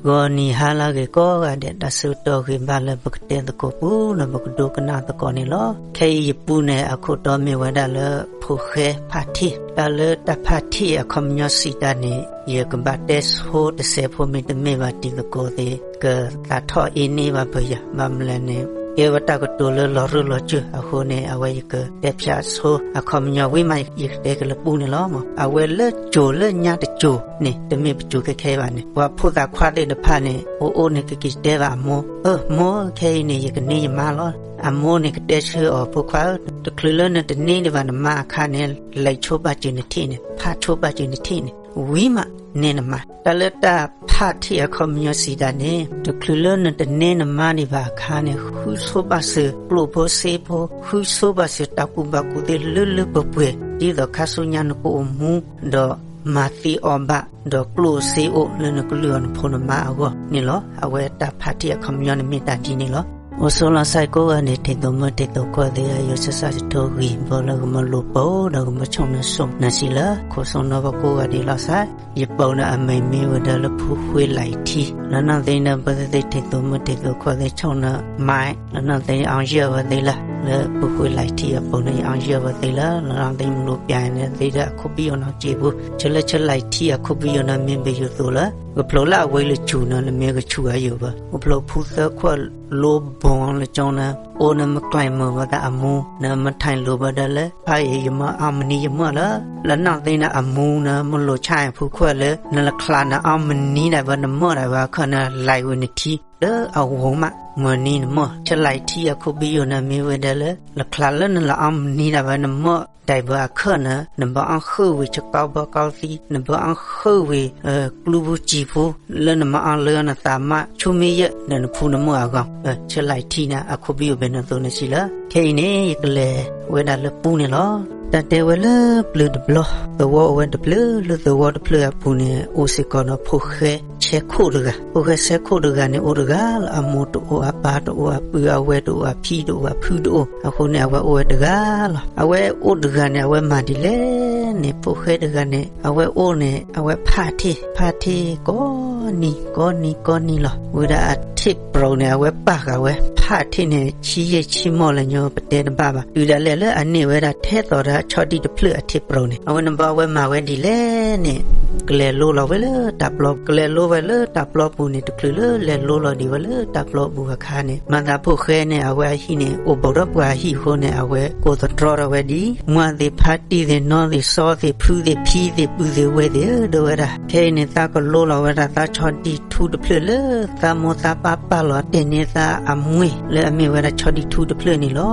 ဂီၤနံၤဟါလၢအဂ့ၤကိးဂၤဒဲး, တၢ်ဆၢကတီၢ်ဂ့ၤဘၣ်လၢပကတဲသကိးပူဒီးပကဒိကနၣ်သကိးန့ၣ်လီၤ. ခဲအံၤယပူန့ၣ် အခိၣ်တီမ့ၢ်ဝဲဒၣ်လၢ ဖိၣ်ဃဲဖးထံၣ်. တၢ်လၢတၢ်ဖးထံၣ်အခီပညီစံးတၢ်န့ၣ် ယကဘၣ်တဲဆိတစဲးဖိမ့တမ့ၢ်ဘၣ် တံၤသကိးသ့ၣ် ကသးထီၣ်အ့န့ၢ်ဘၣ်ပယီၤ, ဘၣ်မနုၤလဲၣ်န့ၣ် ကဲဝဲတၢ်ကတိၤလၢလီၤရၢၢ်လီၤစၢၢ်အဃိန့ၣ် အဝဲယကတဲဖျါဆိအခီပညီဝံၤမး ယကတဲက့ၤလၢပူန့ၣ်လီၤ. အဝဲလၢစိၤလၢညါတစိၤန့ၣ် တမ့ၢ်ပစိၤခဲခဲအံၤဘၣ်န့ၣ် ပှၤဖိသၣ်ခွါသ့ၣ်တဖၣ်န့ၣ် အိၣ်အိၣ်န့ၣ် ကက့ၤတဲဘၣ်အမိၢ်, အၢ မိၢ် ခဲအံၤန့ၣ် ယကန့ၢ်ယမါလီၤ. အမိၢ်န့ၣ်ကတဲဆၢအီၤ, ဖိခွါဧၢ, တချုးလၢနတန့ၢ်ဒံးဘၣ်နမါအခါန့ၣ် လဲၤဆိဘၣ်စၢၤနထံၣ်န့ၣ်, ဖးဆိဘၣ်စၢၤနထံၣ်န့ၣ် ဝံၤမးန့ၢ်နမါ. တၢ်လၢတၢ်ဖးထံၣ်အခီပညီစံးတၢ်န့ၣ် တချုးလၢနတန့ၢ်နမါဒံးဘၣ်အခါန့ၣ် ဃုဆိဘၣ်စၢၤကျိၣ်ဖိစ့ဖိ, ဃုဆိဘၣ်စၢၤတၢ်ကူၣ်ဘၣ်ကူၣ်သ့လၢလၢပှဲၤပှဲၤ, ဒ်သိးခါဆူညါနကအိၣ်မူ ဒီးမၤသ့အီၣ်ဘၣ်, ဒီးကျိၣ်စ့အိၣ်လၢနကလုၢ်အီၤနဖိနမါအဂီၢ်န့ၣ်လီၤ. အဝဲတၢ်ဖးထံၣ်အခီပညီန့ၣ်မ့ၢ်တၢ်ဒ်န့ၣ်လီၤ. အိၣ်ဆိလီၤစဲကိးဂၤန့ၣ် ထံၣ်သိးမုၢ်ထံၣ်သိးခွါသ့ၣ်ဧၢ, ယဆၢစၢ်တထိဂံၢ်ဘၣ်လၢကမၤလိာ်ပိာ် ဒီးကမၤဆိၣ်နၤစိၣ်နၤစံးလၢ ခိၣ်စိနီဘၣ်ကိးဂၤဒဲးလီၤစဲ. ယပိာ်န့ၣ်အမံၤမ့ၢ်ဝဲဒၣ်လၢဖူဃ့လံာ်ထံ, လီၤနီၢ်သ့န့ၣ် ပသ့ၣ်ထံၣ်သိးမုၢ်ထံၣ်သိးခွါသ့ၣ်ဆိၣ်နၤမါ, လီၤနီၢ်သ့န့ၣ် အီၣ်ယၢၢ်ဝဲသ့လၢ, လၢဖူဃ့လံာ်ထံအပိာ်န့ၣ် အီၣ်ယၢၢ်ဝဲသ့လၢ လီၤနီၢ်သ့န့ၣ် မ့ၢ်လိပျၢ်န့ၣ်သ့ဒီး အခိၣ်ဘံၣ်အီၤနီၢ်စ့ဖိ, ဆၢလၢဆၢလံာ်ထံအခိၣ်ဘံၣ်အီၤန့ၣ် မ့ၢ်ဘၣ်ယိၣ်သိးလၢ ကဖျိလၢအဝဲလၢဆူၣ်န့ၣ် နမ့ၢ်ကဆူၣ်အယိာ်ဘၣ်, ကဖျိဖူသၢခွၢ်လိဘီလၢကၠီန့ၣ် အိၣ်န့ၣ်မ့ၢ်ကျဲမုာ်ဝဲဒၣ်အမူ, နမ့ၢ်ထံၣ်လိာ်ဝဲဒၣ်လၢ ဖးအံၤယမၢအီၣ်မနံၤယမၢလၢ, လီၤနီၢ်သ့န့ၣ် အမူန့ၣ် မ့ၢ်လိာ်ဆါဖူခွၢ်လၢ နလၢချါန့ၣ် အီၣ်မနံၤဒၣ်ဝဲ နမၢဒၣ်ဝဲအခါန့ၣ် လံာ်ဝဲနထံ လၢအဂီၢ်မး မုၢ်နံၤနမၢ, ဆၢလံာ်ထံအခိၣ်ဘံၣ်အီၤန့ၣ် မ့ၢ်ဝဲဒၣ်လၢ လၢချါလၢနလၢအီၣ်မနံၤဒၣ်ဝဲ နမၢဒၣ်ဝဲအခါန့ၣ် နဘၣ်အီၣ်ဃုာ်ဝံၤဆကီဘီကီသံ, နဘၣ်အီၣ်ဃုာ်ဝံၤ ကျူပူၤစံာ်ပူၤ, လၢနမၤအီၣ်လၢနသးမး ဆူမ့ၢ်ယဲၢ် ဒီးနဖူနမၢအဂီၢ်, ဆၢလံာ်ထံန့ၣ် အခိၣ်ဘံၣ်အီၤဘၣ်န့ၣ်သိးန့ၣ်စံးလၢ ခဲအံၤန့ၣ် ယကလဲၤဝဲဒၣ်လၢပူန့ၣ်လီၤ. တၢ်တဲဝဲလၢပျၢၤတဘျီ, သဝီအိၣ်ဝဲတဖျၢၣ်, လၢသဝီတဖျၢၣ်အပူၤန့ၣ် အိၣ်စ့ၢ်ကီးဒီးဖိၣ်ဃဲဆဲခိၣ်တဂၤ, ဖိၣ်ဃဲဆဲခိၣ်တဂၤန့ၣ် အိၣ်တဂၤလီၤ. အမိၢ်တအိၣ်, အပၢ်တအိၣ်, အပုၢ်အဝဲၢ်တအိၣ်, အဖံတအိၣ်, အဖုတအိၣ်, အဃိန့ၣ် အဝဲအိၣ်ဝဲတဂၤလီၤ. အဝဲအိၣ်တဂၤန့ၣ် အဝဲမၤဒ်လဲၣ်န့ၣ် ဖိၣ်ဃဲတဂၤန့ၣ် အဝဲအိၣ်န့ၣ် အဝဲဖးထံၣ်, ဖးထံၣ်ကိးနံၤ ကိးနံၤ ကိးနံၤလီၤ. ဝံၤဒီးအထံၣ်ပြိၤန့ၣ် အဝဲပာ်ဃာ်ဝဲ, ဖးထံၣ်န့ၣ် ဆံးယဲၢ်ဆံးမီၢ်လၢညိ ပတဲတဘၣ်ဘၣ်. တုၤဒၣ်လဲာ်လၢအန့ၢ်ဝဲဒၣ်ထဲသိးဒီးဆီဒံၣ်တဖျၢၣ်အထံၣ်ပြိၤန့ၣ် အဝဲန့ၣ်ဘၣ် အဝဲမၤဝဲဒ်လဲၣ်န့ၣ် ကလဲၤလိလီၤဝဲလၢတၢ်ပျီ, ကလဲၤလိဝဲလၢတၢ်ပျီပူၤန့ၣ် တချုးလၢလဲၤလိလီၤဒံးဝဲလၢတၢ်ပျီပူၤအခါန့ၣ် မၤသးဖိၣ်ဃဲန့ၣ် အဝဲအဟံၣ်န့ၣ် အိၣ်ဘူးဒီးပှၤအဟံၣ်အဃိန့ၣ် အဝဲကိးသတြီထီၣ်ဝဲဒ် မၢ်သ့ၣ် ဖါတံၢ်သ့ၣ် နီၢ်သ့ၣ် စီသ့ၣ် ဖုသ့ၣ် ဖံသ့ၣ် ပုၢ်သ့ၣ် ဝဲၢ်သ့ၣ်ဧၢ ဒီးဝဲဒၣ် ခဲအံၤန့ၣ် သးကလိလီၤဝဲဒၣ်သးဆီဒံၣ်ထူတဖျၢၣ်လၢ သးမိၢ်သးပၢ်ပာ်လီၤတဲာ်န့ၢ်သးအမှံ လၢအမ့ၢ်ဝဲဒၣ်ဆီဒံၣ်ထူတဖျၢၣ်န့ၣ်လီၤ.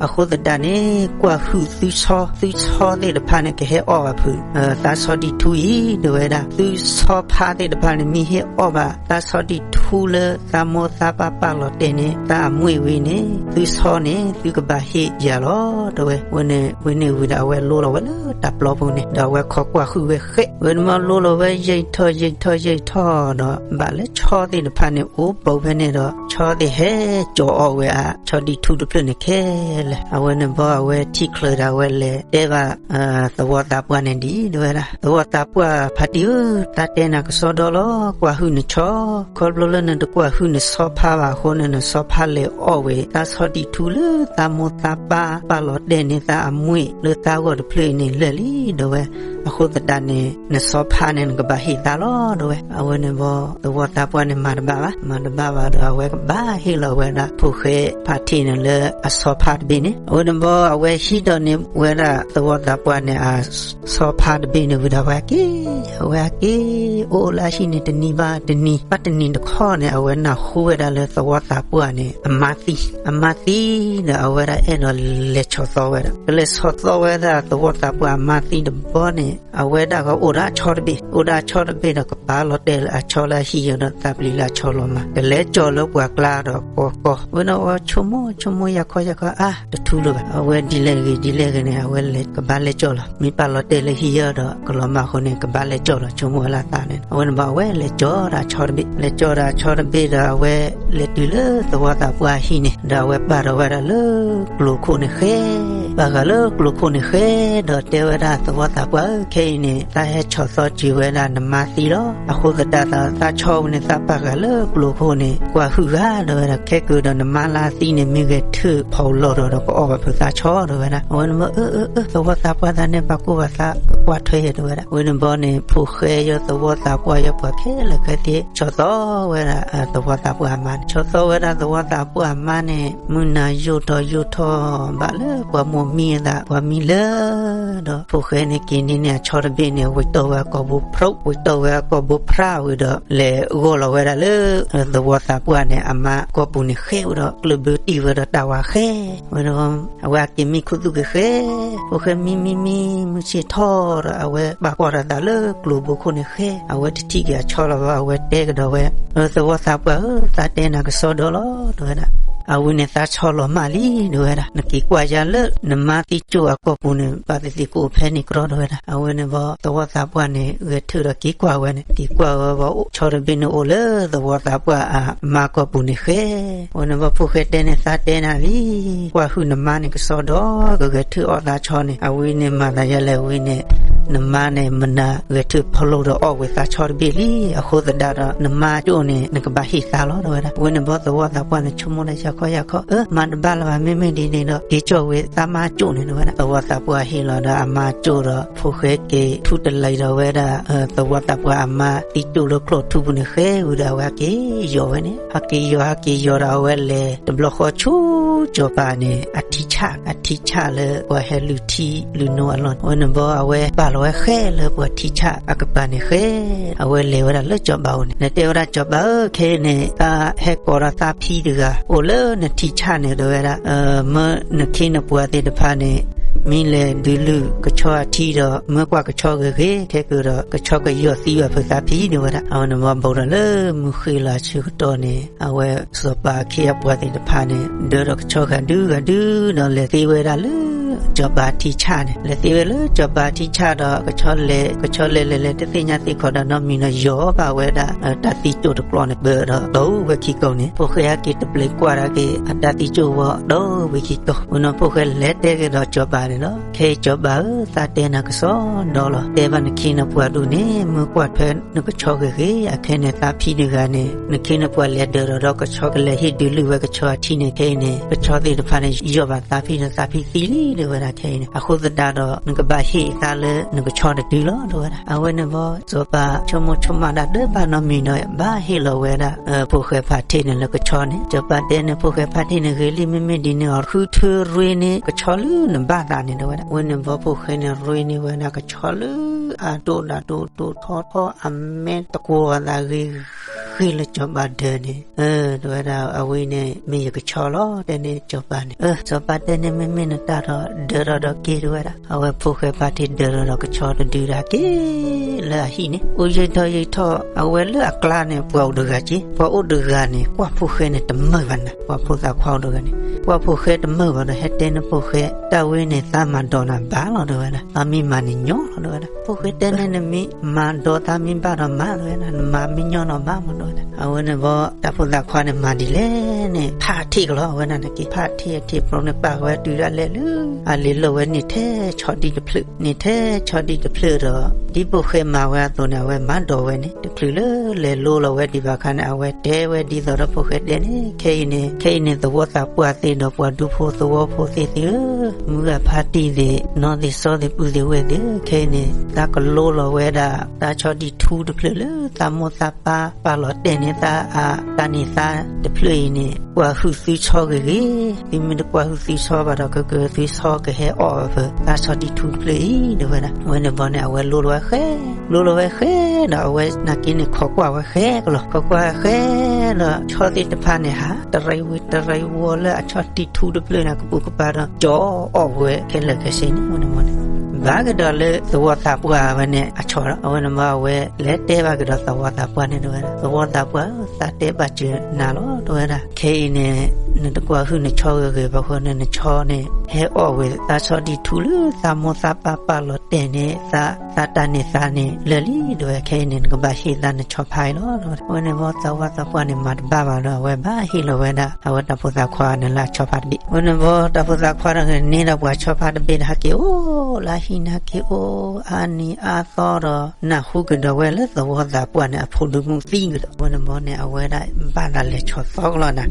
အဃိသတးန့ၣ် ကွၢ်ဟုၣ်သုဆီ, သုဆီသ့ၣ်တဖၣ်န့ၣ် ကဟဲအီၣ်ဘၣ်ဖုး သးဆီဒံၣ်ထူအံၤ ဒီးဝဲဒၣ် သုဆီဖါသ့ၣ်တဖၣ်န့ၣ် မ့ၢ်ဟဲအီၣ်ဘၣ်သးဆီဒံၣ်ထူလၢသးမိၢ်သးပၢ်ပာ်လီၤတဲာ်န့ၢ်သးအမှံဝံၤန့ၣ် သုဆီန့ၣ် သုကဘၣ်ဟ့ၣ်ယၤလီၤ တဲဝဲ. ဝဲန့ၣ်ဝံၤဒီး အဝဲလိလီၤဝဲလၢတၢ်ပျီပူၤန့ၣ် ဒီးအဝဲခီကွၢ်ဟုၣ်ဝဲဃဲ ဝဲန့ၣ်မ့ၢ်လိလီၤဝဲ ယံာ်ထီၣ်ယံာ်ထီၣ်ယံာ်ထီၣ်ဒီး ဘၣ်လၢဆီသ့ၣ်တဖၣ်န့ၣ် အိၣ်ဘူးဖဲန့ၣ်ဒီး ဆီသ့ၣ်ဟဲကၠီၤအီၣ်ဝဲအဆီဒံၣ်ထူတဖျၢၣ်န့ၣ်ခဲလၢာ်. အဝဲန့ၣ်ဘၣ် အဝဲထံၣ်ချုးဒီး အဝဲလဲၤတဲဘၣ် သဝီသးပှၢ်န့ၣ်ဒ် တဲဝဲဒၣ် သဝီသးပှၢ်ဖါတံၢ်ဧၢ, တၢ်တဲနၤကစီဒီလီၤ, ကွၢ်ဟုၣ်နဆီ, ခီဖျိလၢနတကွၢ်ဟုၣ်နဆီဖါဘၣ်အဃိန့ၣ် နဆီဖါလဲၤအီၣ်ဝဲသးဆီဒံၣ်ထူလၢသးမိၢ်သးပၢ်ပာ်လီၤတဲာ်န့ၢ်သးအမှံလၢသးဂီၢ်တဖျၢၣ်အံၤန့ၣ်လၢာ်လံ တဲဝဲ. အဃိသတးန့ၣ် နဆီဖါန့ၣ် နကဘၣ်ဟ့ၣ်သးလီၤ တဲဝဲ. အဝဲန့ၣ်ဘၣ် သဝီသးပှၢ်န့ၣ် မၤတဘၣ်ဘၣ်, မၤတဘၣ်ဘၣ်ဒီး အဝဲကဘၣ်ဟ့ၣ်လီၤဝဲဒၣ် ဖိၣ်ဃဲဖါတံၢ်န့ၣ်လၢအဆီဖါတဘ့ၣ်န့ၣ်. အဝဲန့ၣ်ဘၣ် အဝဲဟံးဒီးန့ၢ်ဝဲဒၣ်သဝီသးပှၢ်န့ၣ် အဆီဖါတဘ့ၣ်န့ၣ်ဝံၤဒီး အဝဲက့ၤ, အဝဲက့ၤ အိၣ်လၢအဟံၣ်န့ၣ် တနံၤဘၣ်တနံၤ, ဘၣ်တနံၤတခီန့ၣ် အဝဲနၢ်ဟူဝဲဒၣ်လၢသဝီသးပှၢ်န့ၣ် အမါသံ, အမါသံဒီး အဝဲဒၣ်အဲၣ်ဒိးလဲၤဆီၣ်သီဝဲဒၣ်, ကလဲၤဆီၣ်သီဝဲဒၣ်သဝီသးပှၢ်အမါသံတဘျီန့ၣ် အဝဲဒၣ်ကအိၣ်ဒီးအဆီတဘ့ၣ်, အိၣ်ဒီးအဆီတဘ့ၣ်ဒီး ကပာ်လီၤတဲာ်လၢအဆီလၢအဟံၣ်အီၤဒီး သးပျံၤလၢအဆီလီၤမး, ကလဲၤကၠီၣ်လၢပှၢ်ကျါဒီး ကိးကိးဝဲန့ၣ် အဝဲဆိကမိၣ်ဆိကမိၣ် ယၤခီယၤခီ အါ တထူလၢၤဘၣ်, အဝဲဒ်လဲၣ်တဂ့ၤ ဒ်လဲၣ်ဂ့ၤန့ၣ် အဝဲလဲၤကဘၣ်လဲၤကၠီၣ်လီၤ, မ့ၢ်ပာ်လီၤတဲာ်လၢဟံၣ်အီၤဒီး ကလီၤမၢ်အဃိန့ၣ် ကဘၣ်လဲၤကၠီၣ်လီၤ ဆိကမိၣ်ဝဲလၢအသးန့ၣ်. အဝဲန့ၣ်ဘၣ် အဝဲလဲၤကၠီၣ်ဒီးအဆီတဘ့ၣ်, လဲၤကၠီၣ်ဒီးအဆီတဘ့ၣ်ဒီး အဝဲလဲၤတုၤလၢသဝီသးပှၢ်အဟံၣ်န့ၣ် ဒီးအဝဲပာ်ထီၣ်ဝဲဒၣ်လၢကျိခိၣ်န့ၣ်ဃဲ ပာ်ဂၤလၢကျိခိၣ်န့ၣ်ဃဲ, ဒီးတဲဝဲဒၣ်သဝီသးပှၢ်ဧၢ, ခဲအံၤန့ၣ် သးဟဲဆီၣ်သီစၢၤဝဲဒၣ်နမါသံလီၤ. အဃိသတးဒီးသးဆီဝဲန့ၣ် သးပာ်ဂၤလၢကျိခိၣ်န့ၣ် ကွၢ်ဟုၣ်ဂၤ တဲဝဲဒၣ်, ခဲကဒီးနမါလၢသံန့ၣ် မ့ၢ်ဂဲၤထၢၣ်ဖီလီၤဒီး ဒီးကအီၣ်ဘၣ်ဖုးသးဆီ တဲဝဲဒၣ်. အဝဲန့ၣ်ဘီ အၢ အၢ အၢ သဝီသးပှၢ်သးန့ၣ် ဘၣ်ကိၢ်ဘၣ်သး ကကွၢ်ထွဲယဲ တဲဝဲဒၣ်. အဝဲန့ၣ်ဘီန့ၣ် ဖိၣ်ဃဲယီၤ သဝီသးပှၢ်ယီၤ ပှၤခဲလၢာ်ခဲဆ့ ဆီၣ်သီဝဲဒၣ် သဝီသးပှၢ်အမါန့ၣ်, ဆီၣ်သီဝဲဒၣ်သဝီသးပှၢ်အမါန့ၣ် မုၢ်နၤယိာ်ထီၣ်ယိာ်ထီၣ် ဘၣ်လၢပှၤမိၢ်မံအသး ပှၤမံလၢာ်ဒီး ဖိၣ်ဃဲန့ၣ်က့ၤန့ၢ်န့ၢ်အဆီတဘ့ၣ်န့ၣ် ဝံတီၢ်ဝဲအကိာ်ဘိဖျိး, ဝံတီၢ်ဝဲအကိာ်ဘိဖျိးဝံၤဒီး လဲၤဂီၢ်လီၤဝဲဒၣ်လၢ သဝီသးပှၢ်န့ၣ် အမါကိာ်ပူၤန့ၣ်ဃဲဝံၤဒီး ကျၢၢ်ဘၢတံၢ်ဝဲဒီးတၢ်ဝါဃဲ ဝဲဒီး အဝဲအက့ၤမံခူသူၣ်က့ၤဃဲ, ဖိၣ်ဃဲမံမံမံ မုၢ်ဆ့ၣ်ထီၣ်ဒီး အဝဲပာ်ကွၢ်ထီၣ်သးလၢကျိၤဘိခိၣ်န့ၣ်ဃဲ, အဝဲတထံၣ်က့ၤအဆီလီၤဘၣ်, အဝဲတဲကဒီးဝဲ, သဝီသးပှၢ်ဧၢ, သးတဲနၤကစီဒီလီၤ တဲဝဲဒၣ်. အဝဲန့ၣ်သးဆီလီၤမၢ်လံ တဲဝဲဒၣ်, နက့ၤကွၢ်ယၤလၢ နမါသံကၠိၣ်အကိာ်ပူၤန့ၣ် ဘၣ်သ့ၣ်သ့ၣ်ကအိၣ်ဖဲန့ၣ်ကရီ တဲဝဲဒၣ်. အဝဲန့ၣ်ဘီ သဝီသးပှၢ်န့ၣ် ဂဲၤထၢၣ်ဒီးက့ၤကွၢ်ဝဲန့ၣ်, က့ၤကွၢ်ဝဲဘီ ဆီတဘ့ၣ်န့ၣ်အိၣ်လၢ သဝီသးပှၢ်အမါကိာ်ပူၤန့ၣ်ဃဲ ဝဲန့ၣ်ဘီ ဖိၣ်ဃဲတဲန့ၣ် သးတဲနၤလံ, ကွၢ်ဟုၣ်နမါန့ၣ်ကစီဒီ ကဂဲၤထၢၣ်အီၣ်သးဆီန့ၣ်, အဝဲန့ၣ်မၤသးယဲလဲၣ်ဝဲန့ၣ်, နမါန့ၣ် မနၤဂဲၤထၢၣ်ဖီလီၤဒီးအီၣ်ဝဲသးဆီတဘ့ၣ်လံ, အဃိသတးဒီး နမါကၠိၣ်န့ၣ် နကဘၣ်ဟ့ၣ်သါလီၤ တဲဝဲဒၣ်. ဝဲန့ၣ်ဘီ သဝီသးပှၢ်န့ၣ် ဆိကမိၣ်ဒၣ်ယၤခီယၤခီ, အၢ မၤတဘၣ်လၢၤဘၣ်, မ့မ့ၢ်ဒ်န့ၣ်ဒီး က့ၤကၠီၣ်ဝဲသးမါကၠိၣ်န့ၣ် တဲဝဲဒၣ်. သဝီသးပှၢ်ဟ့ၣ်လီၤဒီးအမါကၠိၣ်ဒီး ဖိၣ်ဃဲက့ၤထူတလံၤဒီးဝဲဒၣ် သဝီသးပှၢ်အမါသံကၠိၣ်လၢကျိၣ်ထူပူၤန့ၣ်ဃဲဝံၤဒီး အဝဲက့ၤယီၤဝဲန့ၣ်, ဟဲက့ၤယီၤ ဟဲက့ၤယီၤဒီး အဝဲလဲၤတဘျီဃီဆူ စီၤပၤန့ၣ် အထံဆၣ်, အထံဆၣ်လၢပှၤဟဲလုၢ်ထံလုၢ်နိအလီၢ်န့ၣ်, အဝဲန့ၣ်ဘီ အဝဲပာ်လီၤဝဲဃဲလၢပှၤထံဆၣ်အကပၤန့ၣ်ဃဲ, အဝဲလဲၤဝဲဒၣ်လၢစီၤပၤအိၣ်န့ၣ်, နတဲဝဲဒၣ်စီၤပၤဧၢ, ခဲအံၤန့ၣ် သးဟဲကိးဒီးသးဖံတဂၤ အိၣ်လၢနထံဆၣ်န့ၣ် တဲဝဲဒၣ်, မၢနခ့နပှၤသ့ၣ်တဖၣ်န့ၣ် မ့ၢ်လဲၤဒုးလုၢ်ကဆီအထံဒီး မၢကွၢ်ကဆီဂ့ၤဂ့ၤ ခဲကဒီး ကဆီကယီၢ်သံဘၣ်ဖုးသးဖံ တဲဝဲဒၣ်. အဝဲန့ၣ်ဘီ ဘူးဒီးလၢမုၢ်ဃ့လီၤအဆၢကတီၢ်န့ၣ် အဝဲစီၤပၤအခ့အပှၤသ့ၣ်တဖၣ်န့ၣ် ဒၢဒီးကဆီဂၤဒုဂၤဒုဒီး လဲၤသ့ဝဲဒၣ်လၢ စီၤပၤထံဆၣ်န့ၣ်, လဲၤသ့ဝဲလၢစီၤပၤထံဆၣ်ဒီး ကဆီလဲၤ ကဆီလဲၤလဲၤလဲၤ တသ့ၣ်ညါသ့ၣ်ခီဒီးနီတမံၤဒီး ယီၤဘၣ်ဝဲဒၣ် တၢ်သံကၠိၣ်တကျီန့ၣ် ပၢဒီး တီၢ်ဝဲခံကိာ်န့ၣ်, ဖိၣ်ဃဲဟဲက့ၤတပျ့ၤကွၢ်ဒၣ်က့ၤ အတၢ်သံကၠိၣ်ဝဲ တီၢ်ဝဲခံကိာ်, ဝဲန့ၣ်ဖိၣ်ဃဲလဲၤတဲက့ၤဒီးစီၤပၤန့ၣ်လီၤ. ခဲအံၤစီၤပၤဧၢ, သးတဲနၤကစီဒီလီၤ. တဲဘၣ်နခ့နပှၤဒိၣ်န့ၣ် မၢကွၢ်ထွဲနကဆီဂ့ၤဂ့ၤ, အခဲန့ၣ်သးဖံတဂၤန့ၣ် နခ့နပှၤလဲၤဒၢးဒီး ဒီးကဆီကလဲၤဟ့ၣ်ဒုးလုၢ်ဝဲကဆီအထံန့ၣ်, ခဲအံၤန့ၣ် ကဆီသ့ၣ်တဖၣ်န့ၣ် ယီၢ်ဘၣ်သးဖံဒီးသးဖံသံလံ တဲဝဲဒၣ်. ခဲအံၤန့ၣ် အဃိသတးဒီး နကဘၣ်ဟ့ၣ်သးလၢနကဆီတဒုလီၤ တဲဝဲဒၣ်. အဝဲန့ၣ်ဘီ စီၤပၤဆိကမိၣ်ဆိကမးဒၣ်တဘၣ်နီတမံၤဒီး ဘၣ်ဟ့ၣ်လီၤဝဲဒၣ် ဖိၣ်ဃဲဖါထ့ၣ်န့ၣ်လၢကဆီန့ၣ်, စီၤပၤတဲန့ၣ် ဖိၣ်ဃဲဖါထ့ၣ်န့ၣ် ဂ့ၤလံ မ့မ့ၢ်ဒ်န့ၣ်အီၤ ဃုထၢရ့န့ၢ်ကဆီလၢနဘၣ်သးန့ၣ် တဲဝဲဒၣ်. ဝဲန့ၣ်ဘီ ဖိၣ်ဃဲန့ၣ် ရ့န့ၢ်ဝဲဒၣ်ကဆီလၢအဒိၣ်ဒၣ်ဒိၣ်ဒိၣ်ထီထီ အမဲာ်တကွီၤအသးဂ့ၤဂ့ၤလၢစီၤပၤဒၢးန့ၣ် တဲဝဲဒၣ် အဝဲန့ၣ်မ့ၢ်ယကဆီလီၤ တဲန့ၢ်စီၤပၤန့ၣ်. စီၤပၤတဲန့ၣ် မ့မ့ၢ်နတၢ်ဒီး ဒၢးထီၣ်ဒီးက့ၤ တဲဝဲဒၣ်. အဝဲဖိၣ်ဃဲဖါထ့ၣ်ဒၢးထီၣ်ဒီးကဆီတဒုဒၣ်က့ၤ လၢအဟံၣ်န့ၣ် အိၣ်ယံာ်ထီၣ်ယံာ်ထီၣ် အဝဲလၢအကျါန့ၣ် ပှၤအိၣ်တဂၤက့ၤ, ပှၤအိၣ်တဂၤန့ၣ် ကွၢ်ဖိၣ်ဃဲန့ၣ်တမုာ်ဘၣ်နၤ, ပှၤဖိသၣ်ခွါအိၣ်တဂၤန့ၣ် ကွၢ်ဖိၣ်ဃဲတမုာ်ဘၣ်ဒီး ဟဲတဲန့ၢ်ဖိၣ်ဃဲ တၢ်ဝဲန့ၣ် သးမၤဒိးနၤဘၣ်လီၤ တဲဝဲဒၣ်, သးမ့ၢ်မၤန့ၣ်ညီလီၤ တဲဝဲဒၣ်. ဖိၣ်ဃဲတဲန့ၢ် နမ့ၢ်မၤဒိးသးမ့ၢ်ဘၣ်ဒီးမၤ တဲဝဲဒၣ်, နမၤမ့ၢ်ညီဒီးဘၣ်မး တဲဝဲဒၣ်. အဝဲန့ၣ်ဘီ တၢ်ဖိသၣ်ခွါန့ၣ်မၤဒ်လဲၣ်န့ၣ် ဖးထ့ၣ်ကလီၤ အဝဲဒၣ်န့ၣ်က့ၤ ဖးထ့ၣ်အထံၣ်ဖျိန့ၣ် ပာ်ဝဲတုၤဒၣ်လဲာ်လၢ အလံာ်လိၣ်ဝဲန့ၣ်ထဲဆီဒံၣ်တဖျၢၣ်, န့ၣ်ထဲဆီဒံၣ်တဖျၢၣ်ဒီး ဒ်ဖိၣ်ဃဲမၤဝဲအသိးန့ၣ် အဝဲမၤဒိးဝဲန့ၣ် တချုးလၢလဲၤလိလီၤဝဲဒံးဘၣ်အခါန့ၣ် အဝဲတဲဝဲဒ်သိးဒီးဖိၣ်ဃဲတဲန့ၣ် ခဲအံၤန့ၣ် ခဲအံၤန့ၣ် သဝီသးပှၢ်သ့ၣ်ဒီးပှၤဒူဖိသဝီဖိသ့ၣ်သ့ၣ်ဧၢ, မုၢ်ဂၢ်ဖါတံၢ်သ့ၣ် နီၢ်သ့ၣ်စီသ့ၣ်ပုၢ်သ့ၣ်ဝဲၢ်သ့ၣ်ဧၢ, ခဲအံၤန့ၣ် သးကလိလီၤဝဲဒၣ် သးဆီဒံၣ်ထူတဖျၢၣ်လၢသးမိၢ်သးပၢ် ပာ်လီၤတဲာ်န့ၢ်သးအ တၢ်န့ၢ်သါတဖျၢၣ်အံၤန့ၣ် ကွၢ်ဟုၣ်သုဆီဂ့ၤဂ့ၤ, သုမ့ၢ်တကွၢ်ဟုၣ်သုဆီဘၣ်ဒီး ကကသုဆီကဟဲအီၣ်ဝဲဖဲသးဆီဒံၣ်ထူတဖျၢၣ်အံၤ တဲဝဲဒၣ်. အဝဲန့ၣ်ဘီန့ၣ် အဝဲလိလီၤဝဲဃဲ, လိလီၤဝဲဃဲဒီး အဝဲနာ်က့န့ၣ် ခိးကွၢ်ဝဲဃဲကလီၤ, ခိးကွၢ်ဃဲဒီး ဆီသ့ၣ်တဖၣ်န့ၣ်ဟး တရံးဝံၤတရံးဝီၤလၢအဆီဒံၣ်ထူတဖျၢၣ်န့ၣ် ကပိာ်ကပၤဒီး ကၠီအီၣ်ဝဲခဲလၢာ်ခဲဆ့န့ၣ် အဝဲန့ၣ်ဘီန့ၣ် ဘၣ်ကဒီးလၢသဝီသးပှၢ်ဝဲန့ၣ် အဆီဒီး အဝဲန့ၣ်ဘီ အဝဲလဲၤတဲဘၣ်ကဒီးသဝီသးပှၢ်န့ၣ် တဲဝဲဒၣ်, သဝီသးပှၢ်ဧၢ, သးတဲဘၣ်စၢၤနၤလီၤ တဲဝဲဒၣ်. ခဲအံၤန့ၣ် နတကွၢ်ဟုၣ်နဆီဂ့ၤဂ့ၤဘၣ်ဃိန့ၣ် နဆီန့ၣ် ဟဲအီၣ်ဝဲသးဆီဒံထူလၢသးမိၢ်သးပၢ်ပာ်လီၤတဲာ်န့ၣ် သး သးတၢ်န့ၢ်သါန့ၣ် လၢာ်လံ တဲဝဲ. ခဲအံၤန့ၣ် နကဘၣ်ဟ့ၣ်သးနဆီဖါအံၤလီၤ တဲဝဲဒၣ်. အဝဲန့ၣ်ဘီသဝီသးပှၢ်န့ၣ် မၤတဘၣ်ဘၣ်ဒီး အဝဲဘၣ်ဟ့ၣ်လီၤဝဲဒၣ် အဝဲတၢ်ဖိသၣ်ခွါန့ၣ်လၢအဆီဖါတဘ့ၣ်. အဝဲန့ၣ်ဘီတၢ်ဖိသၣ်ခွါန့ၣ် န့ၢ်ဒီးပှၤဆီဖါတဘ့ၣ်ဒီး ဟဲက့ၤအိၣ်လၢဟံၣ်န့ၣ် ဟဲက့ၤအိၣ်အါနံၤအါသီဒီး နၢ်ဟူကဒီးဝဲလၢသဝီသးပှၢ်န့ၣ် အဖိဒိၣ်မုၣ်သံကဒီး အဝဲန့ၣ်ဘီန့ၣ် အဝဲဒၣ်ဘၣ်သးလဲၤဆီသီကလီၤနၤ,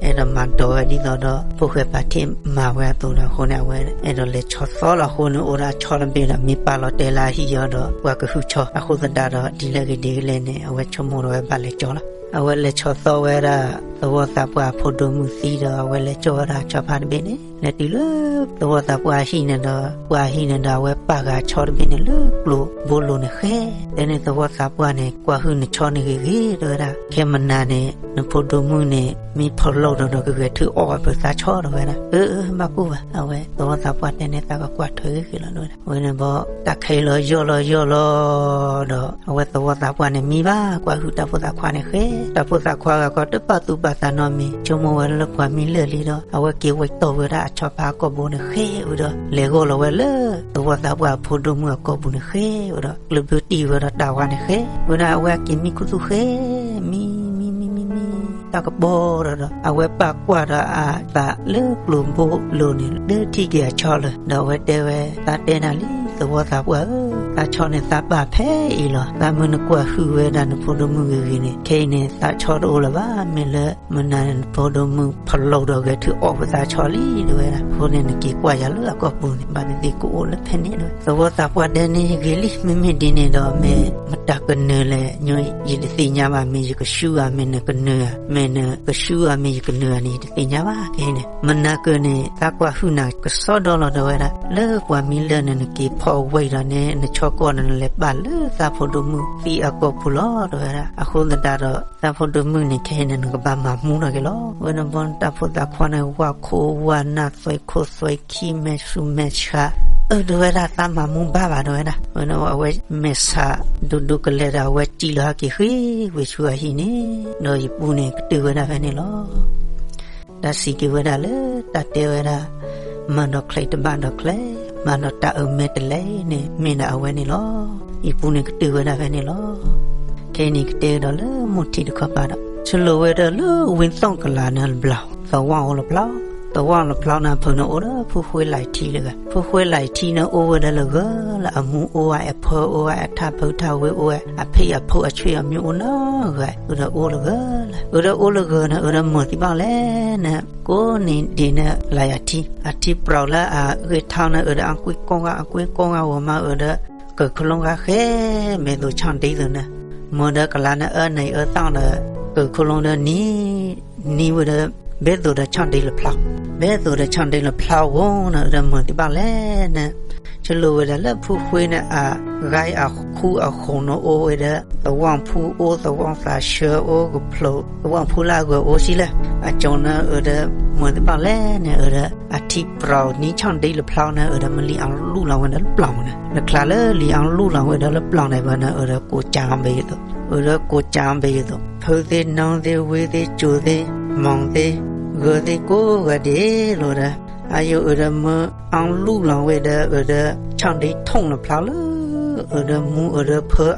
အဲၣ်ဒိးမၤဒိးဝဲဒ်သိးဒီး ဖိၣ်ဃဲပာ်ထံၣ်မၤဝဲအသိးဒီး အဃိန့ၣ် အဝဲအဲၣ်ဒိးလဲၤဆီသီလီၤ. အဃိန့ၣ် အိၣ်ဒၣ်ဆီတဘ့ၣ်ဒီး မ့ၢ်ပာ်လီၤတဲာ်လၢအဟံၣ်အီၤဒီး ပှၤကဟုဆီ အဃိသတးဒီး ဒ်လဲၣ်ဂ့ၤဒ်လဲၣ်န့ၣ် အဝဲဆိကမိၣ်ဒီးဝဲဘၣ်လဲၤကၠီလီၤ. အဝဲလဲၤဆီသီဝဲဒၣ် သဝီသးပှၢ်အဖိဒိၣ်မုၣ်သံဒီး အဝဲလဲၤကၠီဝဲဒၣ်ဆီဖါတဘ့ၣ်န့ၣ် လဲၤတုၤလၢ သဝီသးပှၢ်အဟံၣ်န့ၣ်ဒီး ပှၤအဟံၣ်န့ၣ်ဒီး အဝဲပာ်ဃာ်ဆီတဘ့ၣ်န့ၣ် လၢကျိၤဘိလိၤန့ၣ်ဃဲ, တဲန့ၣ်သဝီသးပှၢ်န့ၣ် ကွၢ်ဟုၣ်နဆီန့ၣ်ဂ့ၤဂ့ၤ တဲဝဲဒၣ်. ခဲမနၤန့ၣ် နဖိဒိၣ်မုၣ်န့ၣ် မ့ၢ်ဖီၣ်လိာ်ဒီး ကဂဲၤထုအီၣ်ဝဲပသးဆီ တဲဝဲဒၣ်. အၢ အၢ ဘၣ်ကိၢ်ဘၣ်, အဝဲသဝီသးပှၢ်တဲန့ၣ် သးကကွၢ်ထွဲဂ့ၤဂ့ၤလီၤ တဲဝဲဒၣ်. အဝဲန့ၣ်ဘီ တၢ်ခဲအံၤလီၤယီၢ်လီၤယီၢ်လီၤဒီး အဝဲသဝီသးပှၢ်န့ၣ် မံဘၣ်ကွၢ်ဟုၣ်တၢ်ဖိသၣ်ခွါန့ၣ်ဃဲ, တၢ်ဖိသၣ်ခွါဂၤကီး တပာ်သူၣ်ပာ်သးနီတမံၤ, ဆိကမိၣ်ဝဲလၢပှၤမံလၢာ်လံဒီး အဝဲက့ၤဝဲတီၢ်ဝဲဒၣ်အဆီဖါကိာ်ဘိန့ၣ်ဃဲဝံၤဒီး လဲၤဂီၢ်လီၤဝဲလၢ သဝီသးပှၢ်အဖိဒိၣ်မုၣ်အကိာ်ပူၤန့ၣ်ဃဲဝံၤဒီး ကျၢၢ်ဘုတံၢ်ဝဲဒီးတၢ်ဝါန့ၣ်ဃဲဝဲဒၣ်. အဝဲက့ၤမံခူသူၣ်ဃဲ မံ မံ မံ မံ မံ တၢ်ကပီၤဒီး အဝဲပာ်ကွၢ်ဒီးအသးလၢကျိၤဘိလိၤန့ၣ် တထံၣ်က့ၤအဆီလၢၤ. ဒီးအဝဲတဲဝဲ သးတဲနၤလံ သဝီသးပှၢ်ဧၢ, သးဆီန့ၣ်သးပာ်ဖဲအံၤလီၤ. သးမုၢ်နကွၢ်ဟုၣ်ဝဲဒၣ်နဖိဒိၣ်မုၣ်ဂ့ၤဂ့ၤန့ၣ် ခဲအံၤန့ၣ် သးဆီတအိၣ်လၢၤဘၣ်. မ့ၢ်လၢမနၤန့ၣ် နဖိဒိၣ်မုၣ်ဖီၣ်လိာ်ဒီး ဂဲၤထုအီၣ်ပသးဆီလံ တဲဝဲဒၣ်. အဃိန့ၣ် နက့ၤကွၢ်ယၤလၢအကိာ်ပူၤန့ၣ် ဘၣ်သ့ၣ်သ့ၣ်ကအိၣ်လၢဖဲန့ၣ် တဲဝဲ. သဝီသးပှၢ်တဲန့ၣ် ဂ့ၤလံ, မ့မ့ၢ်ဒ်န့ၣ်ဒီး မ့ၢ်မတၤကနၢၤလဲၣ်, ယတသ့ၣ်ညါဘၣ်. မ့ၢ်ယကဆှုဧါ, မ့ၢ်နကနၢၤဧါ, မ့ၢ်နကဆှုဧါမ့ၢ်ယကနၢၤဧါန့ၣ် ယတသ့ၣ်ညါဘၣ်. ခဲအံၤန့ၣ် မနၤကၢၢ်န့ၣ် သးကွၢ်ဟုၣ်နၤကစီဒီလီၤ တဲဝဲဒၣ်. လၢပှၤမံလၢာ်န့ၣ် နက့ၤဖီၣ်ဝဲဒီးန့ၣ် နဆီကိာ်န့ၣ် နလဲၤပာ်လၢသးဖိဒိၣ်မုၣ်သံအကိာ်ပူၤလီၤ တဲဝဲဒၣ်. အဃိသတးဒီး သးဖိဒိၣ်မုၣ်န့ၣ် ခဲအံၤန့ၣ် နကဘၣ်မၤမူထီၣ်က့ၤလီၤ. အဝဲန့ၣ်ဘီန့ၣ် တၢ်ဖိသၣ်ခွါန့ၣ် ဝၣ်ခိၣ်ဝၣ်နၢ် သွဲၣ်ခိၣ်သွဲၣ်ခံ မဲာ်ဆူမဲာ်ဆါ အၢ တဲဝဲဒၣ် သးမၤမူဘၣ်ဘၣ် တဲဝဲဒၣ်. အဝဲန့ၣ် အဝဲမဲာ်ဆါဒိၣ်ဒိၣ်ကလဲာ်ဒီး အဝဲစံၣ်လီၤဟဲက့ၤဃ့ဝဲဆူအဟံၣ်န့ၣ် ဒီးယပူန့ၣ်ကတၢၢ်ဝဲဒၣ်ဖဲန့ၣ်လီၤ. တၢ်စံးက့ၤဝဲဒၣ်လၢတၢ်တဲဝဲဒၣ် မၤဒီးချံတဘၣ်ဒီးချံ, မၤဒီးတၢ်အၢမဲာ်တလဲန့ၣ် မ့ၢ်ဒၣ်အဝဲန့ၣ်လီၤ. ယပူန့ၣ်ကတၢၢ်ဝဲဒၣ်ဖဲန့ၣ်လီၤ. ခဲအံၤန့ၣ် ကတဲကဒီးလၢမိၢ်ထံတခီပၤဒီး ဆလိာ်ဝဲဒၣ်လၢဝ့ၢ်သီၣ်ကလၤန့ၣ်လၢဘျီ သဝီအိၣ်လၢဖျီ, သဝီလၢဖျီန့ၣ် ဖုန့ၣ်အိၣ်ဒီးဖုဃ့လံာ်ထံလၢဂၤ, ဖုဃ့လံာ်ထံန့ၣ် အိၣ်ဝဲဒၣ်လၢဂၢၤလၢ အမူအိၣ်ဝဲ အဖၢအိၣ်ဝဲ အထၢဖုထၢဝ့အိၣ်ဝဲ အဖံအဖိအဆွေအမျိုးအိၣ်နီတဂၤ, အၢဒီးအိၣ်လၢဂၢၤလၢ အၢဒီးအိၣ်လၢဂၢၤန့ၣ် အၢဒီးမုာ်သံဘၣ်လဲၣ်န့ၣ် ကိးနံၤဒဲးန့ၣ် လံာ်အထံ, အထံပြိးလၢအဂ့ၢ်ထီန့ၣ် အၢဒီးအကွံကိးဂၤ အကွံကိးဂၤဝဲမး အၢဒီး ကၢၢ်ခလိကါဃဲ မဲာ်သိးဆီၣ်ဒံသိးန့ၣ်, မ့ၢ်ဒီးကလၤန့ၣ် အၢနံၤအၢသီဒီး ကၢၢ်ခလိဒီးနံၤ နံၤဝဲဒီး ဘဲသိးဒီးဆီၣ်ဒံလၢဖျီ, ဘဲသိးဒီးဆီၣ်ဒံလၢဖျီဝဲန့ၣ် အၢဒီးမုာ်သံဘၣ်လဲၣ်န့ၣ်, ဆလိာ်ဝဲဒၣ်လၢဖုဃ့န့ၣ် အဂၤအဃူအဃိးန့ၣ် အိၣ်ဝဲဒီး သဝီဖုအိၣ် သဝီသးဆၢအိၣ် ကဖျိး သဝီဖုလၢအဂၤအိၣ်ဆံလၢ အကၠီန့ၣ် အၢဒီး မုာ်သံဘၣ်လဲၣ်န့ၣ် အၢဒီး အထံပြိးနံၤဆီၣ်ဒံလၢဖျီန့ၣ် အၢဒီးမ့ၢ်လံအီလူၣ်လီၤဝဲဒီးလၢပျီန့ၣ်, နချါလၢလံအီလူၣ်လီၤဝဲဒီးလၢပျီန့ၣ်ဘၣ်န့ၣ် အၢဒီးကိးကၠၢ်ဘ့ၣ်ယသိး, အၢဒီးကိးကၠၢ်ဘ့ၣ်ယသိး, ဖုသ့ၣ်နီၢ်သ့ၣ်ဝ့သ့ၣ်ကၠိသ့ၣ် မီၢ်သ့ၣ် ဂၢၤသ့ၣ်ကိးဂၤဒဲးလီၤဒီး အယိၣ်အၢဒီးမ့ၢ်အီလူၣ်လီၤဝဲဒီး အၢဒီးဆီၣ်ဒံထိၣ်လၢဖျီလၢ အၢဒီးမူအၢဒီးဖၢ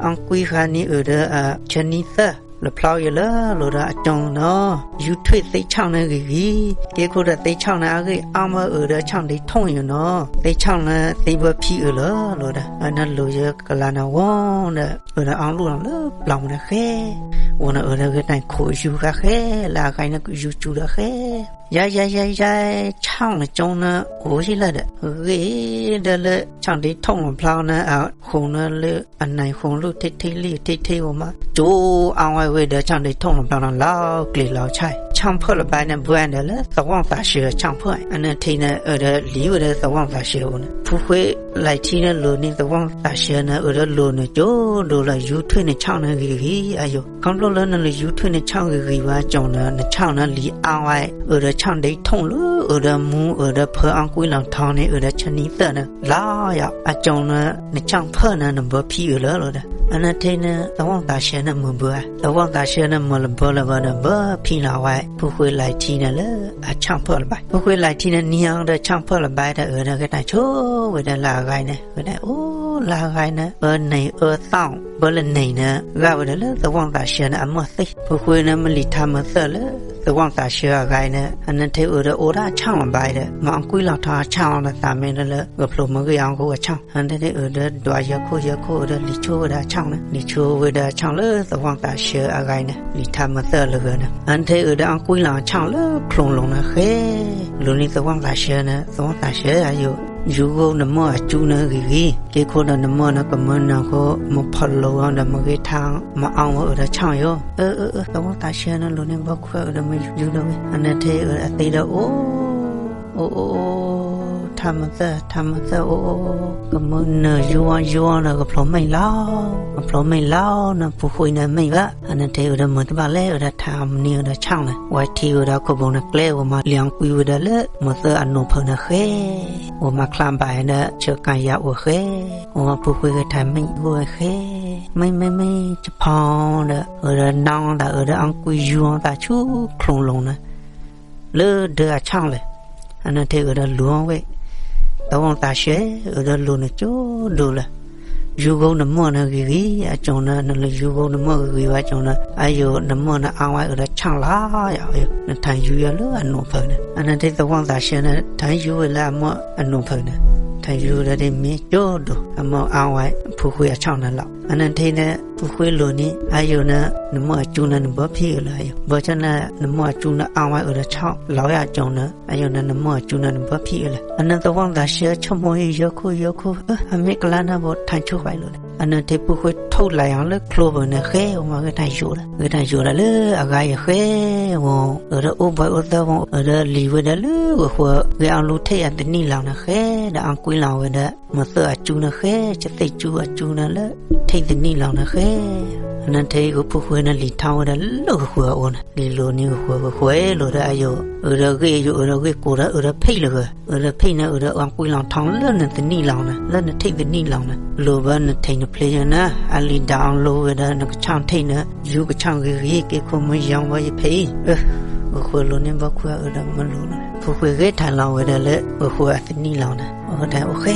အီကွံဃါနံၤအၢဒီး ဆၢနံၤသၢၣ်လၢဖျီယလၢလီၤဒီး အကၠီန့ၣ် ယူထွ့ၣ်သ့ဆီၣ်န့ၣ်ဂ့ၤဂ့ၤ, က့ၤခိၣ်ဒီးသ့ဆီၣ်န့ၣ်အဂ့ၢ်အါမး အၢဒီးဆီၣ်ဒံထိၣ်ယနီၤ, သ့ဆီၣ်န့ၣ်သ့ဘၢဖံအၢလၢလီၤဒီး အၢန့ၣ်လိၤယကလၤန့ၣ်ဝဲဒီး အၢဒီးအီလူၣ်လီၤလၢပျီမနုၤဃဲ, ဝဲန့ၣ်အၢဒီးဂ့ၤတၢ်ခိၣ်ယူဃါဃဲ လၢအဃါန့ၣ်ယူစူၤဒီးဃဲ ယါယါယါယါ ဆီၣ်န့ၣ်ကၠီန့ၣ် ကိးဟံၣ်လၢဒီး ဂ့ၤဒီးလၢဆီၣ်ဒံထိၣ်လီၤဖျီန့ၣ် အဃိန့ၣ်လၢအနံၤဃိလၢထံထံလံထံထံဝဲမး ကၠိအါဝဲဝဲဒီးဆီၣ်ဒံထိၣ်လီၤဖျီန့ၣ် လီၤကျဲၤလီၤဆဲး ဆီၣ်ဖၢၣ်လၢၤဘၣ်န့ၣ် ဘှဲဒီးလၢသဝီသးစၢၤဆီၣ်ဖၢၣ် အန့ၣ်ထံန့ၣ် အၢဒီးလံဝဲဒီးသဝီသးစၢၤအအိၣ်န့ၣ် ဖုဃ့လံာ်ထံန့ၣ်လိၤန့ၣ် သဝီသးစၢၤန့ၣ် အၢဒီးလိၤန့ၣ် ကၠိဒိလၢ ယူထွ့ၣ်န့ၣ်ဆီၣ်န့ၣ်ဂ့ၤဂ့ၤအယိာ် ခီဖျိလၢနလၢယူထွ့ၣ်န့ၣ်ဆီၣ်ဂ့ၤဂ့ၤဝဲကၠီန့ၣ် နဆီၣ်န့ၣ်လံအါဝဲ အၢဒီးဆီၣ်ဒံထိၣ်လၢ အၢဒီးမူအၢဒီးဖၢအီကွံလီၤထီန့ၣ် အၢဒီးဆၢနံၤသၢၣ်န့ၣ် လီၤယီၤ အကၠီန့ၣ် နဆီၣ်ဖၢၣ်န့ၣ် နဘၢဖံအၢလၢလီၤဒီး အန့ၣ်ထံန့ၣ် သဝီသးစၢၤန့ၣ်မုာ်ဘၢဧါ သဝီသးစၢၤန့ၣ်မုာ်လၢဘၢလၢၤဘၣ်ဒီး ဘၢဖံလီၤဝဲ ဖုဃုလၢထံန့ၣ်လၢအဆၣ်ဖၢၣ်လၢၤဘၣ်, ဖုဃုလၢထံန့ၣ် နံၤအံၤဒီးဆၣ်ဖၢၣ်လၢၤဘၣ်ဒီး အၢဒီးဂဲၤတၢ်ဆိဝဲဒီးလၢအဂၤန့ၣ်, ဝဲဒၣ်အိၣ်လၢအဂၤန့ၣ် အၢနံၤအၢသီၣ် ဘၢလၢနံၤန့ၣ် ဂၣ်ဝဲဒီးလၢသဝီသးဆှၢန့ၣ် အမီၢ်သ့ၣ်, ဖုဃုန့ၣ် မ့ၢ်လံာ်ထါမုာ်သၢၣ်လၢသဝီသးဆှၢအဂၤန့ၣ် အန့ၣ်ထဲအၢဒီးအိၣ်ဒၣ်ဆၣ်လီၤဘၣ်ဒီး မ့ၢ်အီၣ်ကွံလီၤထီအဆၣ်လီၤဒီး သးမ့ၢ်လၢလၢ ကဖျိးမ့ၢ်ဂ့ၢ်အီၣ်ဃိအဆၣ်, အန့ၣ်ထဲအၢဒီးဒွးယၢၤခိၣ်ယၢၤခိၣ် အၢဒီးလံၤဆိဝဲဒၣ်အဆၣ်န့ၣ်, လံၤဆိဝဲဒၣ်အဆၣ်လၢသဝီသးဆှၢအဂၤန့ၣ် လံာ်ထါမုာ်သၢၣ်လၢဂၤန့ၣ်, အန့ၣ်ထဲအၢဒီးအီၣ်ကွံလီၤအဆၣ်လၢချိၣ်လိၤန့ၣ်ဃဲ, လိၤန့ၣ်သဝီသးဆှၢန့ၣ် သဝီသးဆှၢအယိာ် ယူၤဂိၢ်နမီၢ်အစူန့ၣ်ဂ့ၤဂ့ၤ, က့ခိၣ်ဒီးနမီၢ်န့ၣ် ကမၢနၢၤဃိ မ့ၢ်ဖီၣ်လိၤအီၤဒီးမ့ၢ်ဂ့ၢ်ထါ မ့ၢ်အီၣ်ဝဲအၢဒီးဆၣ်ယိာ်, အၢ အၢ အၢ သဝီသးဆှၢန့ၣ် လိၤန့ၣ်ဘီခွဲအၢဒီးမ့ၢ်ယူၤဒီးဝဲ, အန့ၣ်ထဲအၢအသ့ဒီးအိၣ် အိၣ် အိၣ် အိၣ် ထါမုာ်သၢၣ် ထါမုာ်သၢၣ် အိၣ် အိၣ် အိၣ် ကမၢနၢၤယူၤအီၤယူၤအီၤဒီး ကဖျိးမ့ၢ်လီၤ ကဖျိးမ့ၢ်လီၤန့ၣ် ဖုဃုန့ၣ်မ့ၢ်ဘၣ်, အန့ၣ်ထဲအၢဒီးမုာ်တဘၣ်လဲၣ် အၢဒီးထါမနံၤအၢဒီးဆၣ်န့ၣ် ဝဲထံအၢဒီးခိၣ်ဘိန့ၣ်ကျဲ ဝဲမၤလံာ်အီၣ်ကွံဝဲဒၣ်လၢ မုာ်သၢၣ်အနိၣ်ဖၢၣ်န့ၣ်ဃဲ, ဝဲမၤချါဘၣ်ဒီး ဆၢကၤယၤအိၣ်ဃဲ, ဝဲမၤဖုဃုကထါမ့ၢ်အိၣ်ဝဲဃဲ, မ့ၢ် မ့ၢ် မ့ၢ် ဆဖီဒီး အၢဒီးနီၢ်သး အၢဒီးအီၣ်ကွံယူၤအီၤသးဆူချိၣ်လိၤန့ၣ် လၢဒၢအဆၣ်လဲၣ်, အန့ၣ်ထဲအၢဒီးလူၤအီၤဝဲ, သဝီသးဆှၢ အၢဒီးလူၤန့ၣ်ကၠိဒိၣ်လၢ ယူၤဂိၢ်နမီၢ်န့ၣ်ဂ့ၤဂ့ၤ အကၠိန့ၣ် နလၢယူၤဂိၢ်နမီၢ်ဂ့ၤဂ့ၤဘၣ်ကၠိန့ၣ် အယိာ်နမီၢ်န့ၣ်အါဝဲအၢဒီးဆၣ်လီၤ, နထါယူၤယၤလၢအနိၣ်ဖၢၣ်န့ၣ် အန့ၣ်ထဲသဝီသးဆှၢန့ၣ် ထါယူၤဝဲလၢအမီၢ်အနိၣ်ဖၢၣ်န့ၣ်, ထါယူၤဒီးမ့ၢ်ကၠိဒိၣ် အမီၢ်အါဝဲဖုဃုအဆၣ်န့ၣ်လီၤ, အန့ၣ်ထဲန့ၣ် ဖုဃုလိၤန့ၣ် အယိာ်န့ၣ် နမီၢ်အစူန့ၣ် နဘၢဖံးအၢလၢအယိာ် ဘၢဆၣ်န့ၣ် နမီၢ်အစူန့ၣ်အါဝဲအၢဒီးဆၣ်လီၤဝဲအကၠိန့ၣ် အယိာ်န့ၣ် နမီၢ်အစူန့ၣ် နဘၢဖံးအၢလၢ အန့ၣ်သဝီသးဆှၢဆိကမိၣ်ယဲၢ်ခိၣ်ယဲၢ်ခိၣ် အမ့ၢ်ကလါန့ၣ်ဘၣ် ထါဆိဘၣ်လိၤဒီး အန့ၣ်ထဲဖုဃုထိၣ်လၢ်အီၤလၢချိၣ်ဘိန့ၣ်ဃဲ ဝဲမၤဂ့ၢ်ထါယိာ်ဒီး ဂ့ၢ်ထါယိာ်ဒီးလၢအဂၤယဲၢ်ဃဲ ဝဲ အၢဒီးအိၣ်ဘှံးအိၣ်သၢဝဲ အၢဒီးလံၤဝဲဒၣ်လၢဂီၤဃုာ် ဂ့ၢ်အီၣ်လူၤထံၣ်အသနံၣ်လီၤန့ၣ်ဃဲ ဒီးအီၣ်ကွံလီၤဝဲဒၣ် မုာ်သၢၣ်အစူန့ၣ်ဃဲ ကသ့ၣ်စူအစူန့ၣ်လၢ ထံၣ်သနံၣ်လီၤန့ၣ်ဃဲ အန့ၣ်ထဲဂ့ၢ်ဖုဃုန့ၣ် လံာ်ထါဝဲဒၣ်လၢဂီၤဃုာ်အအိၣ်န့ၣ် လံာ်လိၤန့ၣ်ဂီၤဃုာ်ဂီၤဃုာ်လိၤဒီးအယိာ် အၢဒီးဂ့ၢ်ယိာ် အၢဒီးဂ့ၢ်ကိၢ်ဒီး အၢဒီးဖံးလၢဂၤ အၢဒီးဖံးန့ၣ် အၢဒီးအီၣ်ကွံလီၤထီလၢနသနံၣ်လီၤန့ၣ် လၢနထံၣ်သနံၣ်လီၤန့ၣ် လိၤဘၢနထံးနဖျ့ယၤန့ၣ် အလံာ်ဒၣ်အီၤလိၤဝဲဒီး နကဆၣ်ထံးန့ၣ် ယူၤကဆၣ်ဂ့ၤဂ့ၤ က့ခိၣ်မ့ၢ်ယီၤဝဲယဖံးအံၤ ဂီၤဃုာ်လိၤန့ၣ်ဘီခွဲအၢဒီးမ့ၢ်လိၤလီၤ ဖုဃုဂ့ၢ်ထါလီၤဝဲဒၣ်လၢ ဂီၤဃုာ်အသနံၣ်လီၤန့ၣ် အဝဲဒၣ်အိၣ်ဃဲ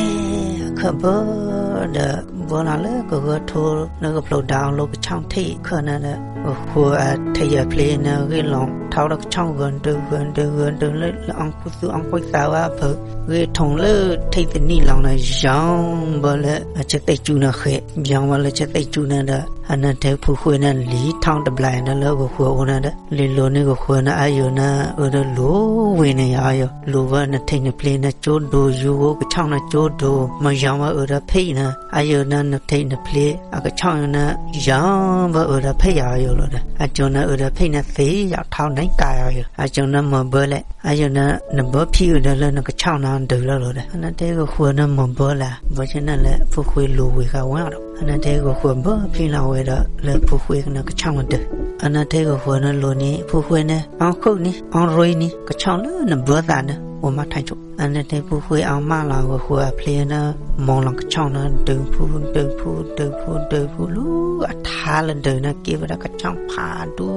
အခၢၣ်ဘၢဒီး ဘီလီၤလၢကဂၢၢ်ထိ လၢကဖျိးဒၣ်အီၤလိၤကဆၣ်ထံးခၢၣ်န့ၣ်ဒီး ဂီၤဃုာ်အထံးယၤဖျ့န့ၣ် ဂ့ၢ်လီၤထီဒီးကဆၣ်ဂၢၢ်ဒုးဂၢၢ်ဒုးဂၢၢ်ဒုးလၢ လၢအီၣ်ကူသူအီၣ်ကွံသးဝဲအဖၢ ဂ့ၢ်ထိၣ်လၢထံၣ်သနံၣ်လီၤန့ၣ် ယီၤဘၢလၢအဆၢသ့ၣ်စူန့ၣ်ဃဲ ယီၤဘၢလၢဆၢသ့ၣ်စူန့ၣ်ဒီး အန့ၣ်ထဲဖုဃုန့ၣ် လံာ်ထီတဘျီန့ၣ်လၢဂီၤဃုာ်အအိၣ်န့ၣ်ဒီး လံာ်လိၤန့ၣ်ဂီၤဃုာ်န့ၣ် အယိာ်န့ၣ် အၢဒီးလိၤဝဲန့ၣ်ယၤအယိာ် လိၤဘၢနထံးနဖျ့န့ၣ်ကၠိဒိၣ် ယူၤဂိၢ်ကဆၣ်န့ၣ်ကၠိဒိၣ် မ့ၢ်ယီၤဝဲအၢဒီးဖံးန့ၣ် အယိာ်န့ၣ် နထံးနဖျ့အကဆၣ်န့ၣ် ယီၤဘၢအၢဒီးဖံးယၤအယိာ်လီၤဒီး အကၠိန့ၣ်အၢဒီးဖံးန့ၣ်သ့ယီၤထီန့ၣ်ကၤယၤအယိာ် အကၠိန့ၣ်မ့ၢ်ဘၢလဲၣ် အယိာ်န့ၣ် နဘၢဖံးအၢဒီးလၢနကဆၣ်န့ၣ်ဒုးလီၤလီၤဒီး အန့ၣ်ထဲဂီၤဃုာ်န့ၣ်မ့ၢ်ဘၢလဲၣ် ဘၢဆၣ်န့ၣ်လၢဖုဃုလိၤဝံၤဃာ်ဝဲဒီး အန့ၣ်ထဲဂီၤဃုာ်ဘၢဖံးလီၤဝဲဒီးလၢဖုဃုန့ၣ်ကဆၣ်န့ၣ်ဒုး အန့ၣ်ထဲဂီၤဃုာ်န့ၣ်လိၤန့ၣ် ဖုဃုန့ၣ် အီၣ်ဃုာ်န့ၣ် အီၣ်ရ့န့ၣ် ကဆၣ်လၢနဘၢသးန့ၣ် အိၣ်မးထါဆိ အန့ၣ်ထဲဖုဃုအီၣ်မးလီၤဂီၤဃုာ်အဖျ့န့ၣ် မီၤလီၤကဆၣ်န့ၣ် ဒုးဖု ဒုးဖု ဒုးဖု ဒုးဖုလၢအထါလၢဒုးန့ၣ် က့ၤဝဲဒၣ်ကဆၣ်ဖးဒူ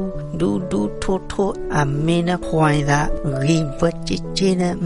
ဒူဒူထိၣ်ထိၣ် အမ့ၢ်န့ၣ်ခွါအံၤသး ဂံၢ်ဘၢက့က့န့ၣ်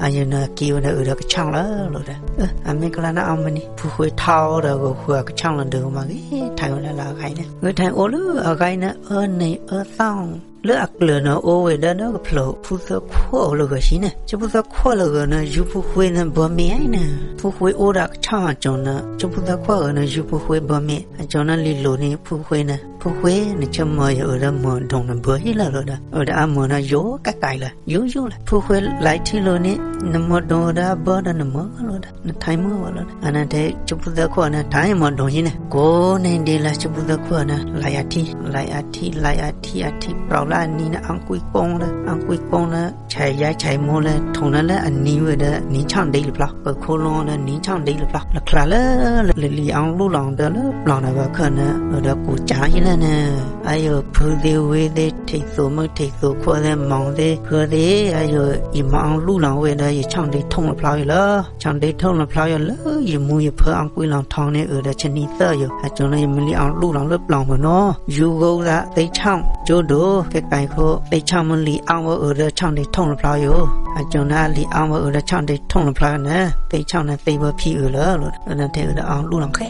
အယိာ်န့ၣ် က့ၤဝဲဒၣ်အၢဒီးကဆၣ်လီၤလီၤဒီး အမ့ၢ်ကလါန့ၣ်အီၣ်မးန့ၣ် ဖုဃုထီဒီးဂီၤဃုာ်အကဆၣ်လီၤဒုးမးဂ့ၤ ထါဝဲဒၣ်လၢအဂၤန့ၣ် ဂ့ၤထါအိၣ်လၢအဂၤန့ၣ် အၢန့ၣ်အၢသီၣ် လၢအကျၢၤန့ၣ် အိၣ်ဝဲဒၣ်ဒီးကဖျိးဖုသၢခွီၣ်လၢဂၤဆံန့ၣ် ဆၢဖုသၢခွီၣ်လၢဂၤန့ၣ် ယူၤဖုဃုန့ၣ်ဘၢမ့ၢ်အံၤန့ၣ် ဖုဃုအိၣ်ဒီးကဆၣ်အကၠိန့ၣ် ဆၢဖုသၢခွီၣ်ဂၤန့ၣ် ယူၤဖုဃုဘၢမ့ၢ် အကၠိန့ၣ်လံာ်လိၤန့ၣ် ဖုဃုန့ၣ် ဖုဃု နဆၢမီၤယအၢဒီးမီၤဒိၣ်န့ၣ်ဘၢဟ့ၣ်လီၤလီၤဒီး အၢဒီးအမီၤန့ၣ်ယိာ်ကဲကဲလီၤ ယိာ်ယိာ်လီၤ ဖုဃုလၢထံလိၤန့ၣ် နမီၤဒိၣ်ဝဲဒၣ်ဘၢဒီးနမီၤလီၤဒီး နထါမီၤဝဲလီၤဒီး အန့ၣ်ထဲဆၢဖုသၢခွီၣ်န့ၣ် ထါမီၤဒိၣ်ဟံးန့ၣ် ကိးန့ၣ်ဒ်လၢဆၢဖုသၢခွီၣ်န့ၣ် လၢယထံ လၢယထံ လၢယထံ အထံ ပျီလၢအနံၤန့ၣ် အကွံကိလၢ အကွံကိလၢ ဆဲးယါဆဲးမိၢ်လၢ ထိၣ်န့ၣ်လၢအနံၤဝဲဒီး နံၤဆၣ်ဒ့လၢပျီ ကခိၣ်လိဒီးနံၤဆၣ်ဒ့လၢပျီ လၢချါလၢ လၢလံၤအီလူၣ်လီၤဒီးလၢပျီန့ၣ်ဘၣ်ခၢၣ်န့ၣ် အၢဒီးကူစါဟံးလၢန့ၣ် အယိာ်ဖုသ့ၣ်ဝ့သ့ၣ် ထံးသိးမုၣ်ထံးသိးခွီၣ်သ့ၣ် မီၤသ့ၣ် ဖုသ့ၣ် အယိာ် ယမၤအီလူၣ်လီၤဝဲဒီးယဆၣ်ဒ့ထိၣ်လၢပျီအံၤလီၤ ဆၣ်ဒ့ထိၣ်လၢပျီအံၤလၢ ယမူယဖၢအီၣ်ကွံလီၤထီန့ၣ် အၢဒီးဆနံၤသၢယိာ် အကၠိန့ၣ် ယမ့ၢ်လံအီလူၣ်လီၤလၢပျီပူၤနီၤ ယူၤဂိၢ်သးသ့ဆၣ် ကၠိဒိၣ် ကဲကဲခိၣ် သ့ၣ်ဆီၣ်မုၢ်လံၤအီၣ်ဝဲအုးဒီးဆီၣ်ဒ့ထိၣ်လၢဖျါယိာ်, အကၠိန့ၣ်အလံၤအီၣ်ဝဲအုးဒီးဆီၣ်ဒ့ထိၣ်လၢဖျါန့ၣ် သ့ၣ်ဆီၣ်န့ၣ်သ့ဝဲဖံအုးလၢာ်လီၤ, အုးဒီးထဲအုးဒီးအီၣ်လူၢ်လီၤဃဲ,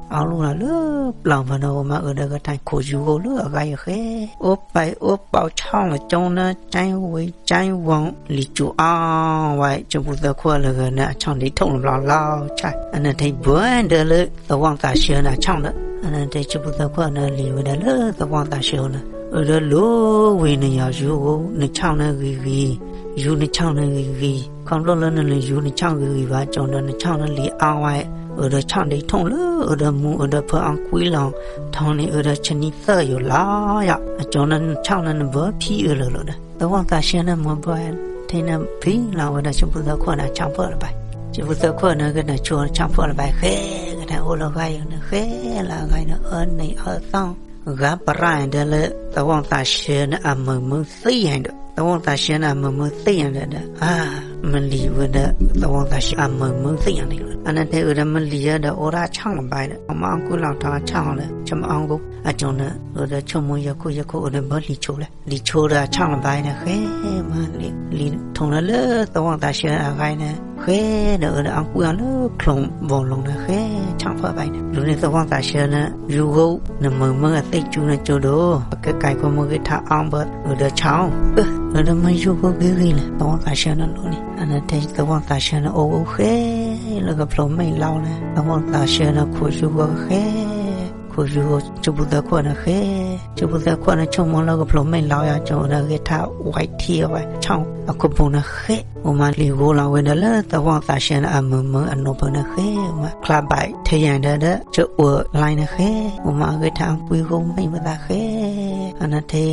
အီၣ်လူၢ်လီၤလၢပျီၢ်ဖဲန့ၣ် အိၣ်မးအုးဒီးဂဲၤထီၣ်ခိးယူၤဂိၢ်လၢအဂၤယိာ်ဃဲ, အိၣ်ပာ်အိၣ်ပာ်ဆီၣ်လီၤကၠိန့ၣ် ကၠဲဝ့ကၠဲဝီ လံၤကၠိအီၣ်ဝဲ ကၠိပူၤသၢခိၣ်လၢဂၤန့ၣ် အဆီၣ်ဒ့ထိၣ်လၢဖျါလီၤဆၣ်, အနထံဘှဲဒၢလၢသဝီသးဆှၢန့ၣ်အဆီၣ်ဒီး, အနထံကၠိပူၤသၢခိၣ်န့ၣ် လံၤဝဲဒၣ်လၢသဝီသးဆှၢန့ၣ် အုးဒီးလူၤဝံၤန့ၣ်ယီၤ ယူၤဂိၢ်နဆီၣ်န့ၣ်ဂ့ၤဂ့ၤ, ယူၤနဆီၣ်န့ၣ်ဂ့ၤဂ့ၤ, ခီဖျိလၢနယူၤနဆီၣ်ဂ့ၤဂ့ၤဘၣ်ကၠိဒီး နဆီၣ်န့ၣ်လံၤအီၣ်ဝဲ အုးဒီးဆီၣ်ဒ့ထိၣ်လၢအုးဒီးမူအုးဒီးဖၢအီၣ်ကွံလီၤ, ထီန့ၣ်အုးဒီးဆနံသၢယိာ်လီၤယီၤ, အကၠိန့ၣ်နဆီၣ်န့ၣ်နဘၢဖံအုးလၢာ်လီၤဒီး သဝီသးဆှၢန့ၣ်မ့ၢ်ဘှဲ ထဲန့ၣ်ဖံလီၤဝဲဒီး ကၠိပူၤသၢခိၣ်န့ၣ် ဆီၣ်ဖှိၣ်လၢၤဘၣ်, ကၠိပူၤသၢခိၣ်န့ၣ် ဂဲၤထီၣ်ဆိဆီၣ်ဖှိၣ်လၢၤဘၣ်ဃဲ, ဂဲၤထီၣ်အိၣ်လၢဂၤယိာ်န့ၣ် ဃဲလၢအဂၤဒီး အၢန့ၢ်အၢသီၣ် ဂၤပရၣ်ဒၢလၢသဝီသးဆှၢန့ၣ်အမုာ်မုာ်သ့ၣ်ညါဒီး သဝီသးဆှၢန့ၣ်အမုာ်မုာ်သ့ၣ်ညါဒီး အါ မ့ၢ်လံၤဝဲဒီးသဝီသးဆှၢအမုာ်မုာ်သ့ၣ်ညါန့ၣ်လီၤ, အနထံအုးဒီးမ့ၢ်လံၤယဲဒီး အိၣ်ဒၣ်အဆီၣ်လၢၤဘၣ်ဒီး မ့ၢ်အီၣ်ကွံလီၤထီအဆီၣ်လၢ ဆမ့ၢ်အီၣ်ကွံ အကၠိန့ၣ် အုးဒီးဆိကမိၣ်ယဲၢ်ခိၣ်ယဲၢ်ခိၣ်အုးဒီးဘၢလံၤဆိလၢ လံၤဆိဒီးအဆီၣ်လၢၤဘၣ်န့ၣ်ဃဲ, မ့ၢ်လံၤ လံၤထိၣ်လၢလၢသဝီသးဆှၢအဂၤန့ၣ် ဃဲဒီးအုးဒီးအီၣ်ကွံအီၤလၢချိဘိလိၤန့ၣ်ဃဲ, ဆီၣ်ဖှိၣ်ဘၣ်န့ၣ် လူၤန့ၢ်သဝီသးဆှၢန့ၣ် ယူၤဂိၢ်နမုာ်မုာ်အသ့ၣ်ကၠူန့ၣ်ကၠိဒိၣ်, ကဲကဲခိၣ်မ့ၢ်ဂ့ၤထီၣ်အီၣ်ဘၢအုးဒီးဆီၣ်, အုးဒီးမ့ၢ်ယူၤဂိၢ်ဂ့ၤဂ့ၤလဲၣ် သဝီသးဆှၢန့ၣ်လူၤန့ၣ် အနထံသဝီသးဆှၢန့ၣ်အိၣ်ဂိၢ်ဃဲ လၢကဖျိးမဲာ်လီၤန့ၣ် သဝီသးဆှၢန့ၣ်ခိးယူၤဂိၢ်ဃဲ, ခိးယူၤဂိၢ်ကၠိပူၤသၢခိၣ်န့ၣ်ဃဲ, ကၠိပူၤသၢခိၣ်န့ၣ်ဆိကမိၣ်လၢကဖျိးမဲာ်လီၤယီၤကၠိဒီး ဂဲၤထီၣ်ဝဲထံအီၣ်ဝဲဆီၣ်အခိၣ်ဘိန့ၣ်ဃဲ, အိၣ်မးလံၤဂိၢ်လီၤဝဲဒီးလၢသဝီသးဆှၢန့ၣ်အမုာ်မုာ်အနိးဖၢန့ၣ်ဃဲ, အိၣ်မးချါဘၣ်ထဲယၤဒီး ဆၢအိၣ်လါန့ၣ်ဃဲ, အိၣ်မးဂဲၤထီၣ်အီၣ်ကွံဂိၢ်မဲာ်ပသးဃဲ, အနထံ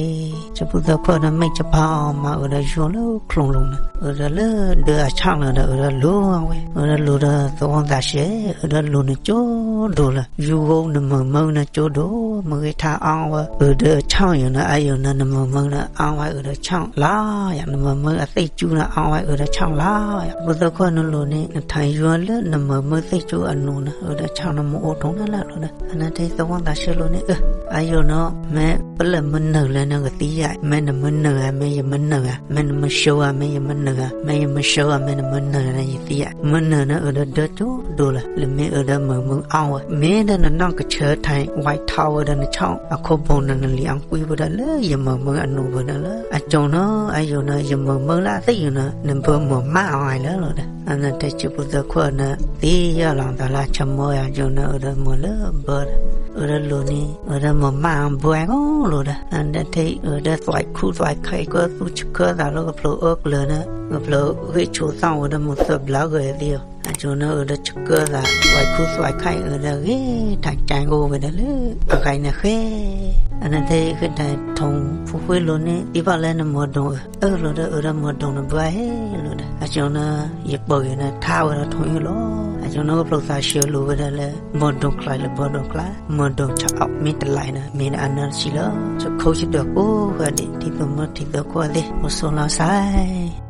ကၠိပူၤသၢခိၣ်န့ၣ် မဲာ်ကဖီမးအုးဒီးယူၤလၢချိလိၤန့ၣ် အုးဒီးလၢဒၢအဆီၣ်လီၤဒီး အုးဒီးလူၤဝဲ အုးဒီးလူၤဒီးသဝီသးဆှၢ အုးဒီးလူၤန့ၣ်ကၠိဒိၣ်လၢ ယူၤဂိၢ်နမုာ်မုာ်န့ၣ်ကၠိဒိၣ် မ့ၢ်ဂ့ၤထီၣ်အီၣ်ဝဲ အုးဒီးဆီၣ်ယိာ်န့ၣ် အယိာ်န့ၣ် နမုာ်မုာ်န့ၣ် အီၣ်ဝဲအုးဒီးဆီၣ်လီၤယၤ နမုာ်မုာ်အသ့ၣ်ကၠူန့ၣ် အီၣ်ဝဲအုးဒီးဆီၣ်လီၤယၤ ပူၤသၢခိၣ်န့ၣ်လူၤန့ၣ် နထါယူၤလၢနမုာ်မုာ်သ့ၣ်ကၠူအနိးန့ၣ် အုးဒီးဆီၣ်န့ၣ်မ့ၢ်အိၣ်ထီၣ်န့ၣ်လၢ်လီၤဒီး အနထံသဝီသးဆှၢလူၤန့ၣ် အယိာ်န့ၣ် မ့ၢ်ပလၢၢ်မုာ်နုာ်လၢန့ၣ်ကသံယၤ မ့ၢ်နမုာ်နုာ်ဧါ မ့ၢ်ယမုာ်နုာ်ဧါ မ့ၢ်နမုာ်ဆိဧါ မ့ၢ်ယမုာ်နုာ်ဧါ မ့ၢ်ယမုာ်ဆိဧါ မ့ၢ်နမုာ်နုာ်ဧါ ယသံယၤ မုာ်နုာ်န့ၣ် အုးဒီးဒၢကၠိဒိၣ်လၢ လၢမ့ၢ်အုးဒီးမုာ်မုာ်အီၣ်ဝဲ မ့ၢ်ဒီးနနီၢ်ကဆၢထၢၣ် ဝဲထီၣ်ဝဲဒီးနဆီၣ်အခိၣ်ဘိန့ၣ် နလံၤအီၣ်ကွံဝဲဒၣ်လၢယမုာ်မုာ်အနိးဝဲဒၣ်လၢ အကၠိန့ၣ် အယိာ်န့ၣ် ယမုာ်မုာ်လၢအသ့ၣ်ယိာ်န့ၣ် နဘၢမုာ်မးအီၤလၢလီၤဒီး အနထံကၠိပူၤသၢခိၣ်န့ၣ် သ့ယၢ်လီၤသးလၢဆၢမိၢ်ယၤကၠိန့ၣ် အုးဒီးမုာ်လၢဘၢဒီး အုးဒီးလူၤန့ၣ် အုးဒီးမုာ်မးအီၤဘှဲကီလီၤဒီး အနထံအုးဒီးသွဲၣ်ခူသွဲၣ်ခါအံၤ ကသူဆှၢသးလၢကဖျိးအၢကျၢၤန့ၣ် ကဖျိးဂ့ၢ်ဆိသီၣ်ဝဲဒီးမုာ်သၢဘျါဂၢၢ်သ့ၣ်အီၤ အကၠိန့ၣ် အုးဒီးဆှၢသး သွဲၣ်ခူသွဲၣ်ခါအံၤ အုးဒီးဂ့ၤထီၣ်ကၠဲဂိၢ်ဝဲဒၣ်လၢ အဂၤန့ၣ်ဃဲ အနထံဂ့ၤထီၣ်ထိၣ်ဖူဃ့လိၤန့ၣ် သံဘၣ်လၢနမုာ်ဒိၣ် အၢ လိၤဒီး အုးဒီးမုာ်ဒိၣ်နဘှါဟဲလိၤဒီး အကၠိန့ၣ် ယပၢၢ်ယၤန့ၣ် ထါဝဲဒီးထိၣ်အ့ၣ်လီၤ အကၠိန့ၣ် ကဖျိးသးဆှၢလိၤဝဲဒၣ်လၢ မုာ်ဒိၣ်ချါလၢဘုဒိၣ်ချါ မုာ်ဒိၣ်ဆၣ်အီၣ်မ့ၢ်တလါန့ၣ် မ့ၢ်ဒၣ်အနၢ်တဆံလၢ ဆၢခိၣ်ဆၢဒၢးကိးဂၤဒဲး ထံသးမုၢ်ထံသးခိၣ်သ့ၣ် အိၣ်ဆိးလီၤစဲၣ်